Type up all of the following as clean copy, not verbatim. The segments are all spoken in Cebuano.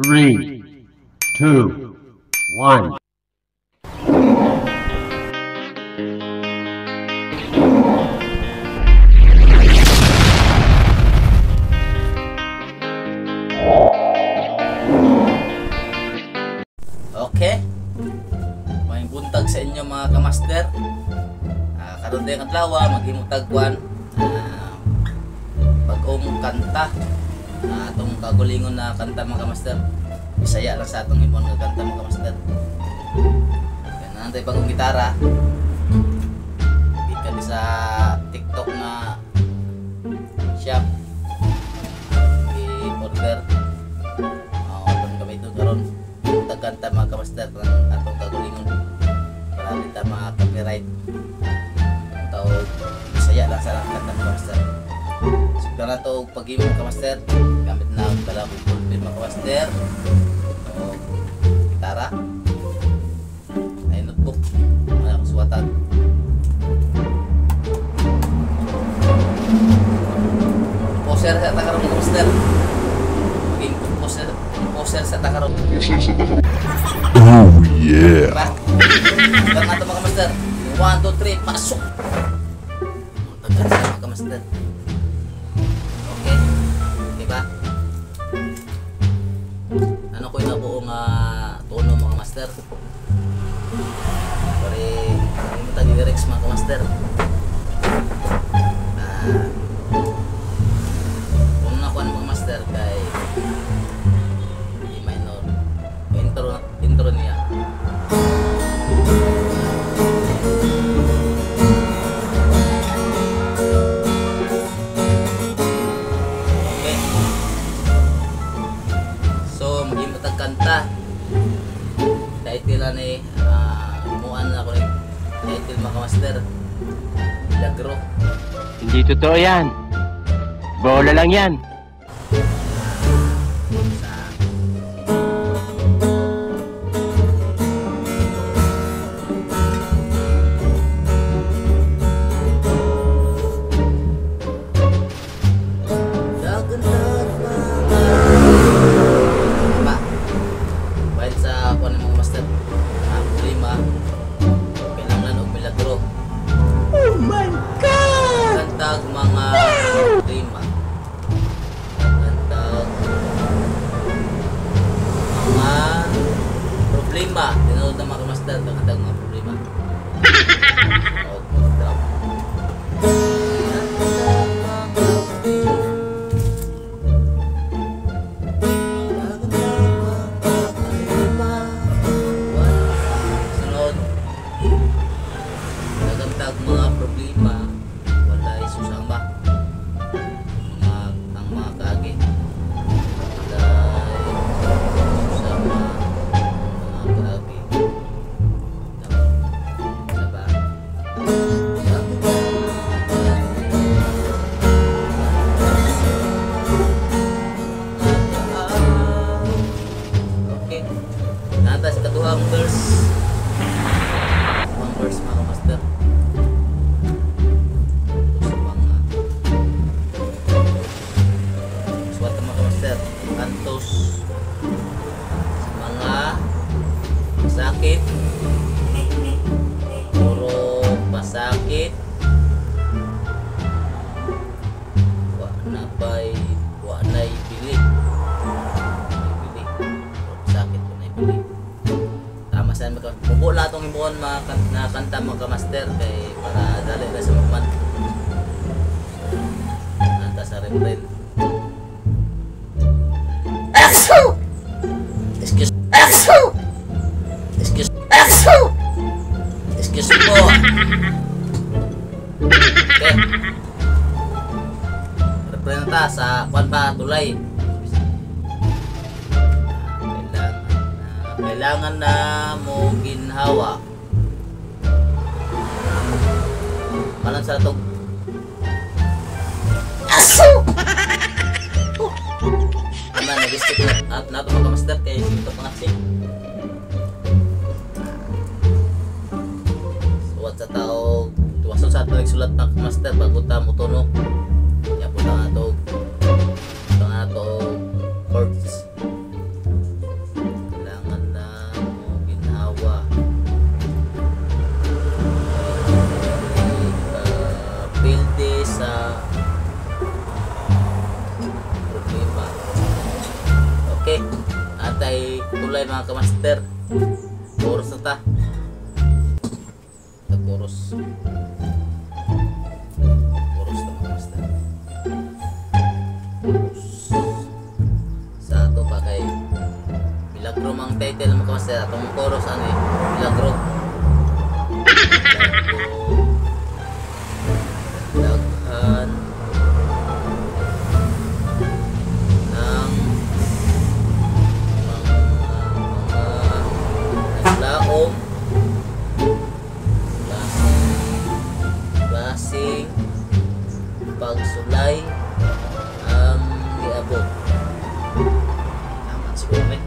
3, 2, 1. Okay. May buntag sa inyo mga kamaster. Karon dayong adlaw maghimo tagwan bag-ong kanta. Atong kagulingon na kanta mga kamaster. Bisaya lang sa atong himon nga kanta mga kamaster. Kaya nantay bagong gitara. Gikan sa TikTok nga shop. I-order. Atong gamiton karon. Kanta mga kamaster ng atong kagulingon para di ta mga-copyright. Tawag Bisaya lang sa kanta mga kamaster. Siguro na ito paghimo mga kamaster, gamit na ang dala kong ballpen mga kamaster o gitara ay notebook wala akong suwatan. Composer sa takarong mga kamaster, maging composer sa takarong. Oh yeah. Diba? Diba nga ito mga kamaster? 1, 2, 3, pasok! Tagal sa mga kamaster. Okay? Diba? Ano ko yung nabuong tono mga kamaster? Pare, hindi mo tayo lyrics mga kamaster. Kung nakuha ng mga kamaster kay E minor. Intro niya. Okay. So, maghimo tag kanta. Title ani, himuan na ako ni title mga kamaster. Milagro. Hindi totoo yan. Bola lang yan. Sa kuan ng mga master, problema kailangan og milagro. Oh my God! Kantag mga problema. Kantag mga problema. Tinuod na mga master, kantag mga problema. Mga problema walay susama ang mga kaagi, walay susama mga kaagi. Diba? Okay, nata sa katuhang verse. Ang verse mga master. Kantos sa mga sakit, puro pasakit, wa na bay, wa na'y bili, bili, puro pasakit, wa na'y bili. Tama sa mga mubo lahat ang himuon mga na kanta mga master kay para dali na sa magman. Kanta sa refrain. Excuse. Excuse. Excuse po. Okay. Refrain na ta sa kwan pa tulay. Kailangan na mo ginhawa. Malan sa tog. Ama nagistik na at nato mga master kay ito pangatsi. Suwat sa tao, tuwason sa ato nagsulat na master bago ta motuno. Ya po ta ato chords. Okay. Atay tulay mga kamaster. Chorus na ta. Chorus. Chorus na mga kamaster. Chorus. Sa ato pa kay Milagro mang title mga kamaster. Atong chorus ano eh. Milagro. Daghan ng mga naglaom klaseng pagsulay ang giabot. Tama siguro eh.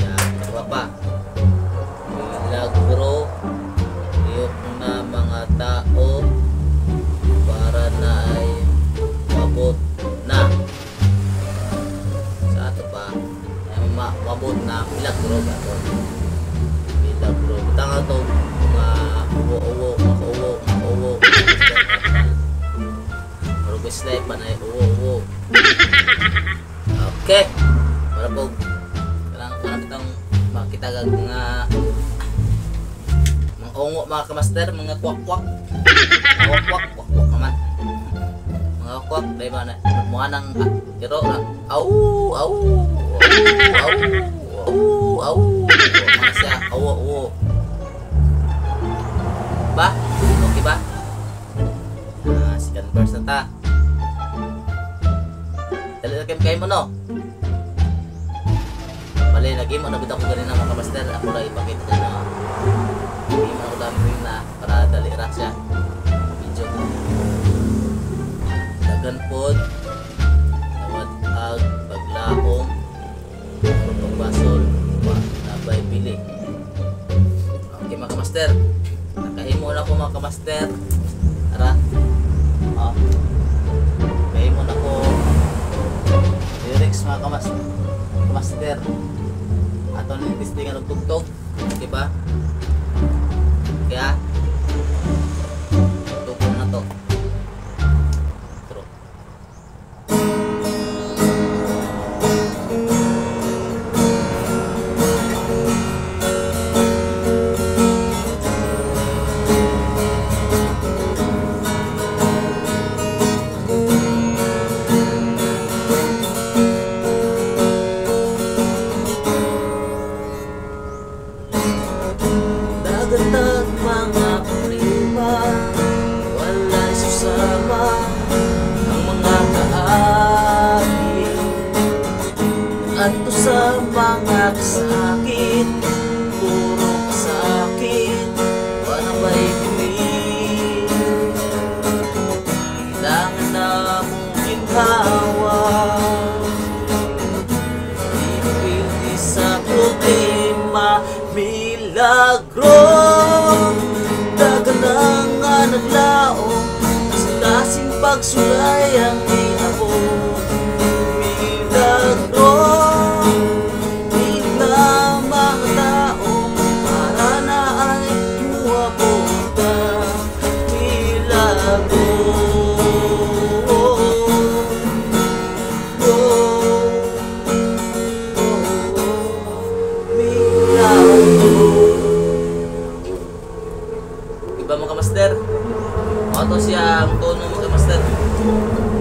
Yan, ito pa. Milagro liyok na mga tao para na ay mabot na. Sa ato pa ay mabot na milagro ba ito? Milagro. Butang ito mga uwo-uwo, makauwo, makauwo. Marugos na pa na uwo-uwo. Okay. Para po kailangan itong makita kag mga ungo mga kamaster, mga kwak-kwak. Mga kwak, kwak-kwak naman. Mga kwak, dahil ba na, mukha ng kiro na, au, au, au, au, au, mga siya, au, au. Ba? Okay ba? Second verse na ta. Dali na kayo mo, no? Bale, lagi mo na bitaw ko ganina mga kamaster. Ako lang ipakita sa inyo. Hindi mo ako dami na para dali ra siya. Video. Dagan pod tawad ag paglaom pagbasol wa nabay bili. Okay mga kamaster. Nakahimo na ko mga kamaster. Ara. Oh. Nakahimo na ko lyrics mga kamaster. Ato ni testingan og tugtog, di ba? Kaya tugtog na to. True. Dagatag mga problema, wala'y susama ang mga kaagi. Adto sa mga kasakit, puro kasakit, wala ba'y kumit? Kailangan na mong ginhawa, ipildi sa problema. Milagro, dagan nga naglaom sa klaseng pagsulay ang iabot. Milagro, na mga tao para na ay muabot ang milagro. Iba mga kamaster. Auto siya ang tono mga kamaster.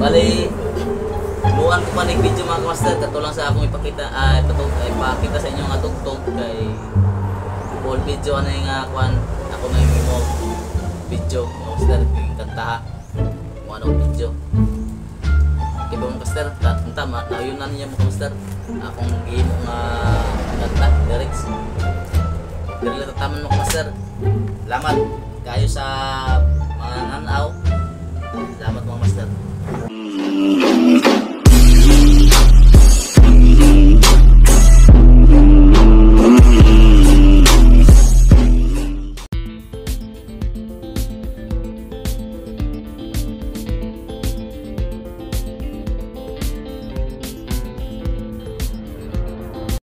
Bali, luan ko pa ng video mga kamaster. Kato lang sa akong ipakita, ipakita sa inyo nga tugtog kay full video ano yung kuan ako na yung mo video mga kamaster, yung kantaha mo ano video. Iba mga kamaster, tama na yun na niya mga kamaster. Akong gihimo nga kanta lyrics. Dili lang tataman mga kamaster. Salamat kayo sa mga nanaw. Salamat mga master.